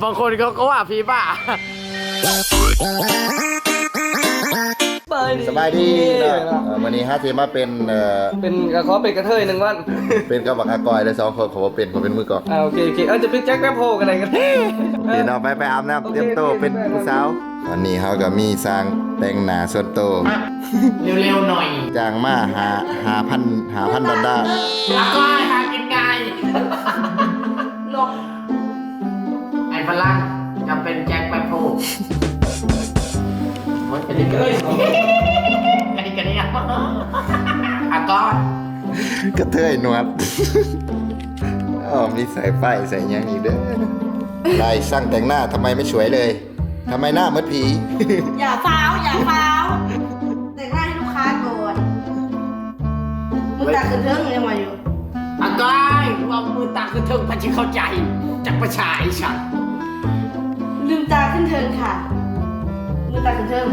ບາງຄົນເຂົາກໍວ່າຜີບ້າ. ສະບາຍດີ ສະບາຍດີເນາະ. ເອີ ມື້ນີ້ເຮົາຊິມາເປັນ ເອີ ເປັນ ກໍຂໍເປັນກະເທີຍໜຶ່ງວັນ ເປັນກັບບັກອາກອຍເລີຍ ສອງຄົນ ເຂົາບໍ່ເປັນ ເຂົາເປັນມືກອງ. ອ່າ ໂອເຄ ໂອເຄ ເອົາ ຈະເປັນແຈັກແປັກໂພກັນໄດ້. ໂອເຄເນາະ ໄປ ໄປອາບນ້ຳ ໂອເຄ ຕຽມໂຕເປັນຜູ້ສາວ. ຕອນນີ້ເຮົາກໍມີຊ່າງແຕ່ງໜ້າສ່ວນໂຕ ເລັວໆໜ້ອຍ ຈ້າງມາ ຫ້າ ຫ້າພັນ ຫ້າພັນດອນລາ. ອາກອຍ ຫາກິນງ່າຍ. ໄອ້ຝຣັ່ງຈະເປັນແຈັກແປັກໂພ. ໂອ້ຍ ກະດິກກະດິກ ກະດິກກະດິກ ອາກອຍ ກະເທີຍໜວດ. ໂອ້ ມີສາຍໄຟສາຍຫຍັງອີກເດີ. ລາຍຊ່າງແຕ່ງໜ້າ ທຳໄມໄມ່ສວຍເລີຍ? ທຳໄມໜ້າເໝືອນຜີ? ຢ່າຟ້າວ ຢ່າຟ້າວ ແຕ່ງໜ້າໃຫ້ລູກຄ້າກ່ອນ. ມືຕາຂຶ້ນເທິງ ຍັງວ່າຢູ່. ອາກອຍ ວ່າມືຕາຂຶ້ນເທິງ ໃຜຊິເຂົ້າໃຈ ຈັກພາສາອີສານ. ລືມຕາຂຶ້ນເທິງຄ່ະ ມືຕາຂຶ້ນເທິງ.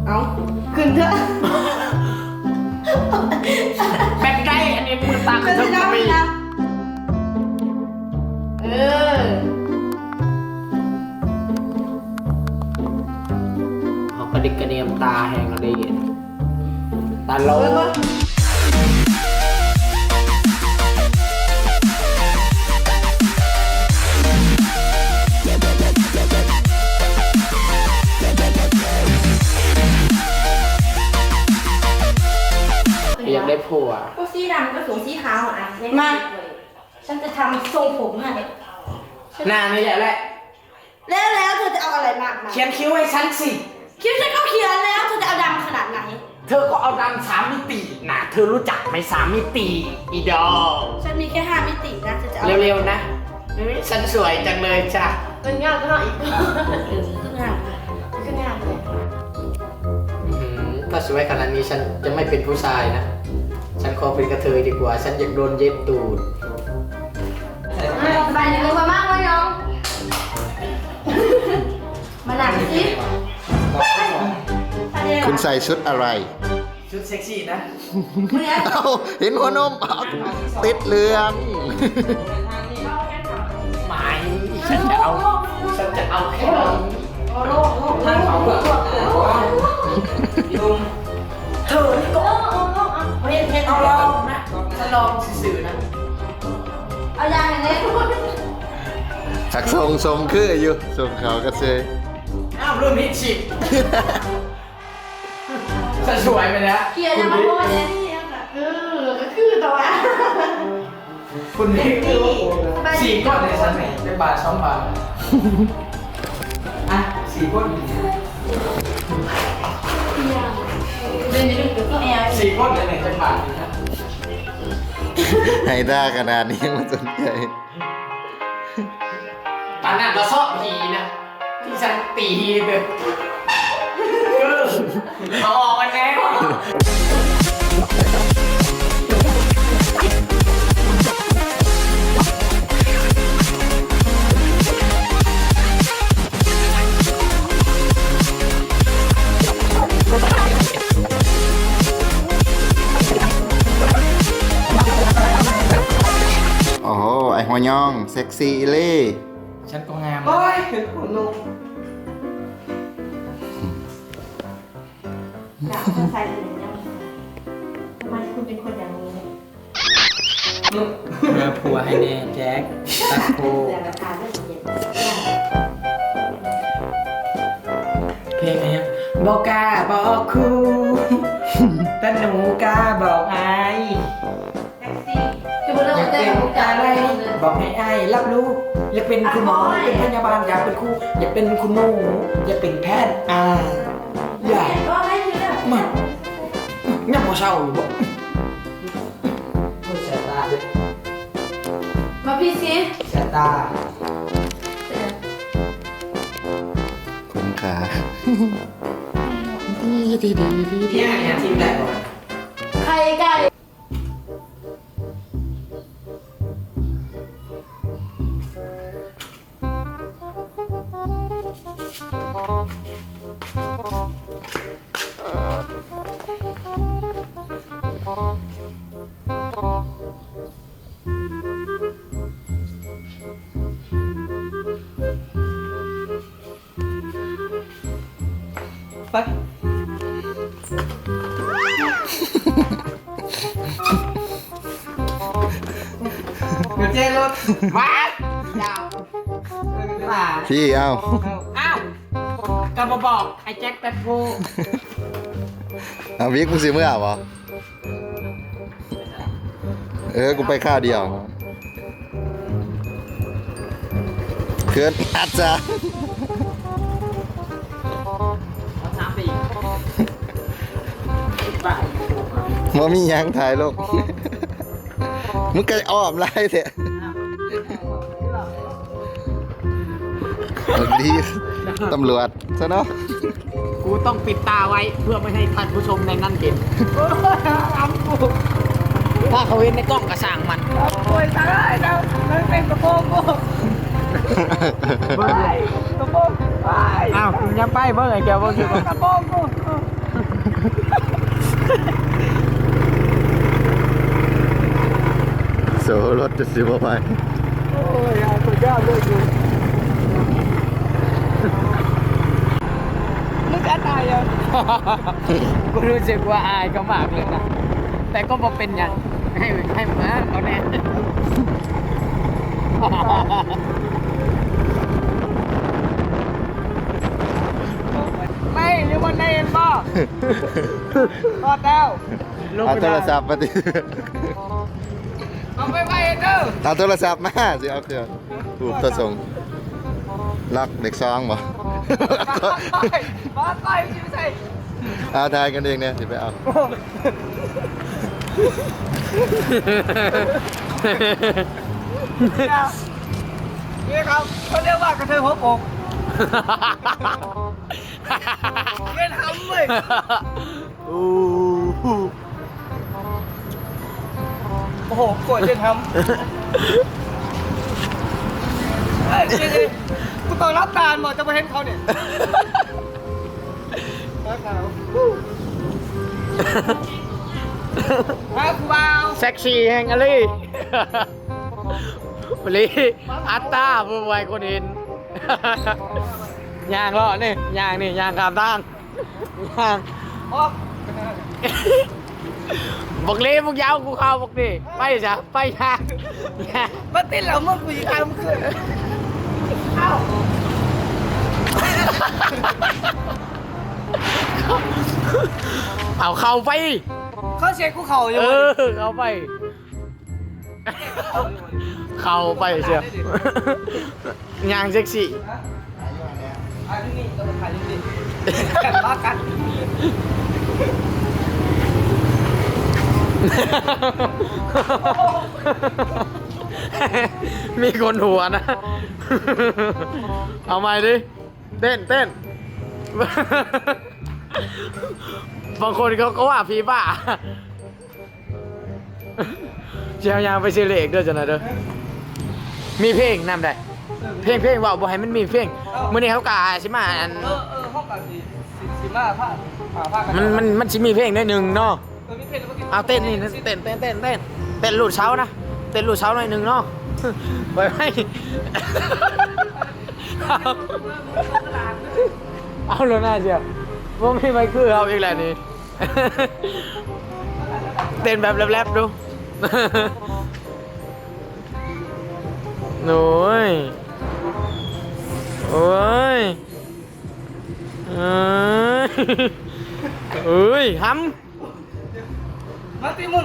ເອົ້າ ຂຶ້ນເທິງ ແບບໃດ? ອັນນີ້ມືຕາຂຶ້ນເທິງກໍມີ. ເອີ ເຮົາກະດິກກະດຽມຕາແຮງ ເຮົາໄດ້ຍິນ ຕາໂລ. ຢາກໄດ້ຜົວ. ໂອ້ ສີດຳກໍສູງ ສີຂາວອ່ະ ມາ ເລີຍ. ฉันจะทำทรงผมให้ หน้านี่แหละ แหละ แล้ว แล้วเธอจะเอาอะไรมากมาย เขียนคิ้วให้ฉันสิ คิ้วฉันก็เขียนแล้ว เธอจะเอาดำขนาดไหน เธอก็เอาดำสามมิตินะ เธอรู้จักไหมสามมิติ อีดอล ฉันมีแค่ห้ามิตินะ เธอจะเอา เร็วๆนะ ฉันสวยจังเลยจ้ะ เป็นงามเท่าอีก เออ คืองาม คืองามเลย อืม ถ้าสวยขนาดนี้ฉันจะไม่เป็นผู้ชายนะ ฉันขอเป็นกระเทยดีกว่า ฉันอยากโดนเย็บตูด สบายดี มานั่งสิ คุณใส่ชุดอะไร ชุดเซ็กซี่นะ เอ้า เห็นหัวนม เอ้า ติดเหลือง ไม่ ฉันจะเอา ฉันจะเอาแค่นี้ เธอนี่ก็ เห็น เห็น เอาลองนะ ฉันลองซื่อๆนะ เอาอย่างนี้ สักทรง ทรงคืออยู่ ทรงเขาก็เซย อ้าว เริ่มฮิตชิป จะสวยไปแล้ว เขียนยังมาโพสเนี่ย เออ ก็คือตัว คุณนี่คือว่าสี่ก้อนในชั้นไหน เป็นบาทสองบาท อ่ะ สี่ก้อน สี่ก้อนในไหนจะบาทนะ ให้ท่าขนาดนี้ ไม่สนใจ ปานนั้นก็เซาะผีนะ ที่ฉันตีเด้อ เออ เอาออกมาแน่ โอ้โห ไอ้หัวยอง เซ็กซี่อีหลี ฉันก็งาม โอ๊ย เป็นคนลง อยากเอาใส่ถุงยัง ทำไมคุณเป็นคนอย่างนี้ หาผัวให้แน่แจ็ค ตั๊กโค เพลงอะไรอะ บอกกล้าบอกครู แต่หนูกล้าบอกอ้าย อยากเป็นอะไร บอกให้อ้ายรับรู้ อยากเป็นคุณหมอ เป็นพยาบาล อยากเป็นครู อยากเป็นคุณหนู อยากเป็นแพทย์ อ่า อยาก มา ยังบ่เศร้าอยู่บ่ สายตาเด้อ มาพี่สิ สายตา คนขา เนี่ย เนี่ย ทีมไหนก่อน ไข่ไก่ เ ໄປ ກຸນແຈລົດ ມາ ພີ່ ເອົາ ເອົາ ກະບໍ່ບອກ ໄອ້ແຈັກແປັດໂພ ເອົາ ວິກ ມຶງຊິເມືອບໍ່? ເອີ ກູໄປຄາວດຽວ ເຂີນ ອາດຈະ ບໍ່ມີຫຍັງ ຖ່າຍລົງ ມຶງກະອ້ອມຫຼາຍແທ້. ດີ ຕຳຫຼວດຊະເນາະ ກູຕ້ອງປິດຕາໄວ້ ເພື່ອບໍ່ໃຫ້ທ່ານຜູ້ຊົມໃນນັ້ນເຫັນ ຖ້າເຂົາເຫັນໃນກ້ອງກະຊ່າງມັນ ໂອ້ຍ ຕາຍແລ້ວ ມັນເປັນກະໂປງກູ ກະໂປງ ອ້າວ ຢ່າໄປເບິ່ງ ໄອ້ແກ້ວເບິ່ງ ກະໂປງກູ. ໂຊລົດຈະຊິບໍ່ໄປ ໂອ້ຍ ເອົາຕົວຍາວເລີຍກູ ມຶງຈະຕາຍເອົາ ກູຮູ້ສຶກວ່າອາຍເຂົາມາກເລີຍນະ ແຕ່ກໍບໍ່ເປັນຫຍັງ ໃຫ້ ໃຫ້ມາເຂົາແດ່ ໄປຢູ່ບ່ອນໃດເຫັນບໍ່? ຮອດແລ້ວ ເອົາໂທລະສັບມາຕິ ເອົາໄປໄວ້ເດີ ເອົາໂທລະສັບມາ ຊິເອົາເຄື່ອງ ຮູບຕົວສົ່ງ ລັກເດັກຊອງບໍ່? ບໍ່ໄປ ບໍ່ໄປ ຊິໄປໃສ? ເອົາ ຖ່າຍກັນເອງແດ່ ຊິໄປເອົາ ນີ້ເຂົາ ເຂົາຮຽກວ່າກະເທີຍຫົວໂປກ ເຫັນຫຳເວີຍ ໂອ້ໂຫ ໂອ້ໂຫ ໂຄດເຫັນຫຳ ເອີຍ ນີ້ ນີ້ ກູຕ້ອງຫຼັບຕາບໍ່ ຈະບໍ່ເຫັນເຂົານີ້ ຕາຂາວ ຫາຜູ້ບ່າວ ເຊັກຊີແຮງອີ່ຫຼີ ອີ່ຫຼີ ອັດຕາ ບໍ່ໄຫວຄົນເຫັນ ຍ່າງເລາະນີ້ ຍ່າງນີ້ ຍ່າງຂ້າມທາງ ຍ່າງ ອອກ ບັກເລ ບັກຍາວ ກູເຂົ້າບັກນີ້ ໄປຊະ ໄປທາງ ມາຕິດແລ້ວມຶງ ກູຊິຂ້າມຄືນ ເອົາ ເຂົ້າໄປ ເຂົາເຊັກກູເຂົ້າຢູ່ ເອີ ເຂົ້າໄປ ເຂົ້າໄປເຊຍ ຍ່າງເຊັກຊີ ມີຄົນຫົວນະ ເອົາໃໝ່ດິ ເຕັ້ນ ເຕັ້ນ ບາງຄົນເຂົາກໍວ່າຜີບ້າ. ຊິເອົາຍ່າງໄປຊື້ເລກເດີ ຈັ່ງນັ້ນເດີ ມີເພງນຳໄດ໋ ເພງ ເພງ ເວົ້າບໍ່ໃຫ້ມັນມີເພງ ເອີ ມື້ນີ້ເຮົາກະຊິມາ ອັນ ເອີ ເອີ ເຮົາກະຊິ ຊິ ຊິມາພາ ພາ ພາກັນ ມັນ ມັນ ມັນຊິມີເພງໜ້ອຍໜຶ່ງເນາະ ເອີ ມີເພງແລ້ວກໍ ເອົາເຕັ້ນນີ້ ເຕັ້ນ ເຕັ້ນ ເຕັ້ນ ເຕັ້ນ ເຕັ້ນ ເຕັ້ນລູດເສົານະ ເຕັ້ນລູດເສົາໜ້ອຍໜຶ່ງເນາະ ໄປ ໄປ ເອົາໂລດນາເຊຍ ບໍ່ມີໃຜຄືເຮົາອີກແລ້ວນີ້. ເຕັ້ນແບບແລັບໆ ດູ ໂອ້ຍ ໂອ້ຍ ເອີຍ ເອີຍ ຫຳ ມາຕິມຶງ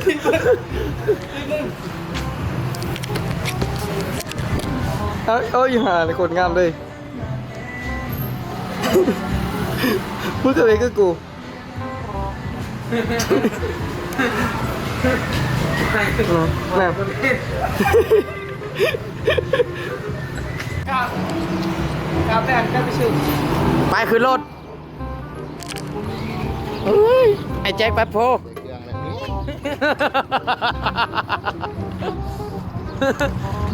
ຕິມຶງ ຕິມຶງ ເອົາ ເອົາ ອີ່ຫ່ານີ້ໂຄດງາມເລີຍ ມຶງກະເປັນຄືກູ. ໄປຂຶ້ນລົດ ເອີຍ ໄອ້ແຈັກປັດໂພ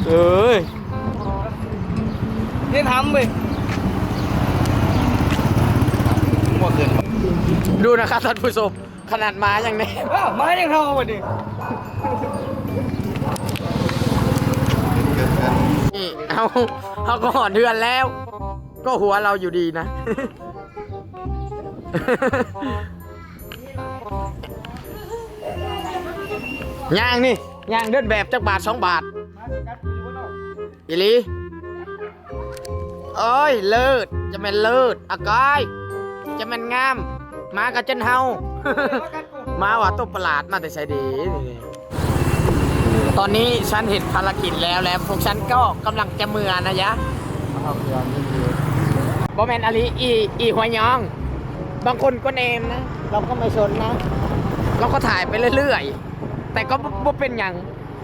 ເອີຍ ເຫັນຫຳເວີຍ ບໍ່ຂຶ້ນ ດູນະຄັບທ່ານຜູ້ຊົມ. ຂະໜາດໝາຍັງແນ່. ອ້າວ ໝາຍັງເຫົ່າບັດນີ້. ນີ້ ເຮົາ ເຮົາກໍຮອດເຮືອນແລ້ວ ກໍຫົວເຮົາຢູ່ດີນະ. ຍ່າງນີ້ ຍ່າງເດີນແບບຈັກບາດສອງບາດ. ອີ່ຫຼີ. ໂອ້ຍ ເລີດ ຈະແມ່ນເລີດ ອາກາຍ ຈະແມ່ນງາມ ໝາກໍຈົນເຫົ່າ. ໝາວ່າ ໂຕປະຫຼາດມາແຕ່ໃສເດ? ນີ້ ຕອນນີ້ສັນເຮັດພາລະກິດແລ້ວ ແລ້ວພວກສັນກໍກຳລັງຈະເມືອນະຍະ. ບໍ່ແມ່ນອາລີ ອີ່ ອີ່ຫົວຍອງ ບາງຄົນກໍແນມນະ ເຮົາກໍບໍ່ສົນນະ ເຮົາກໍຖ່າຍໄປເລື້ອຍໆ ແຕ່ກໍບໍ່ ບໍ່ເປັນຫຍັງ.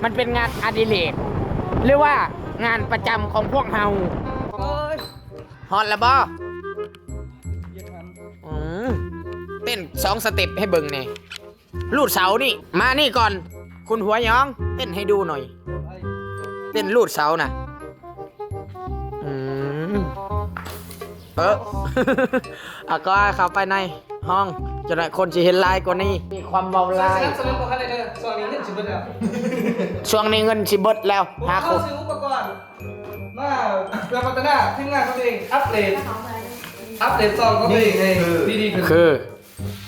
ມັນເປັນງານອະດິເລກ ຫຼືວ່າງານປະຈຳຂອງພວກເຮົາ. ໂອ້ຍ ຮອດແລ້ວບໍ່? ອືມ ເຕັ້ນສອງສະເຕັບໃຫ້ເບິ່ງແດ່. ລູດເສົານີ້ ມານີ້ກ່ອນ ຄຸນຫົວຍອງ ເຕັ້ນໃຫ້ດູໜ້ອຍ ເຕັ້ນລູດເສົານະ. ອືມ ເອີ ອາກອຍເຂົ້າໄປໃນຫ້ອງ ຈະໄດ້ຄົນຊິເຫັນຫຼາຍກວ່ານີ້ ມີຄວາມເວົ້າຫຼາຍ. ສະໜັບສະໜູນບໍ່ທັນໄດ້ເດີ ຊ່ວງນີ້ເງິນຊິເບິດແລ້ວ ຊ່ວງນີ້ເງິນຊິເບິດແລ້ວ. ຫາ ເຮົາຊື້ອຸປະກອນມາເພື່ອພັດທະນາທີມງານຂອງຕົວເອງ ອັບເກຣດ ອັບເກຣດຊ່ອງຂອງຕົວເອງໃຫ້ດີໆຂຶ້ນ ຄື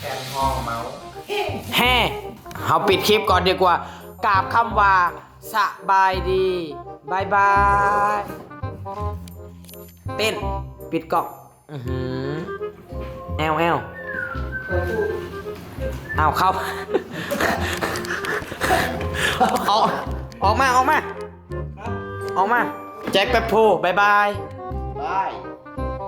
ແຜ່ນຮອງເມົາ. ແຮ່ ເຮົາປິດຄລິບກ່ອນດີກວ່າ ກາບຄຳວ່າ ສະບາຍດີ ບາຍບາຍ. ເຕັ້ນ ປິດກ້ອງ. ອືຫື ແອວ ແອວ ເອົາ ເຂົ້າ ອອກ ອອກມາ ອອກມາ ອອກມາ. ແຈັກແປັບໂພ ບາຍບາຍ ບາຍ.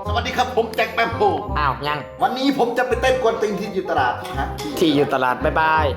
ສະຫວັດດີຄັບ ຜົມແຈັກແປັບໂພ. ອ້າວ ຍັງ ວັນນີ້ຜົມຈະໄປເຕັ້ນກວນຕີນທີ່ຢູ່ຕະຫຼາດນະ ທີ່ຢູ່ຕະຫຼາດ ບາຍບາຍ.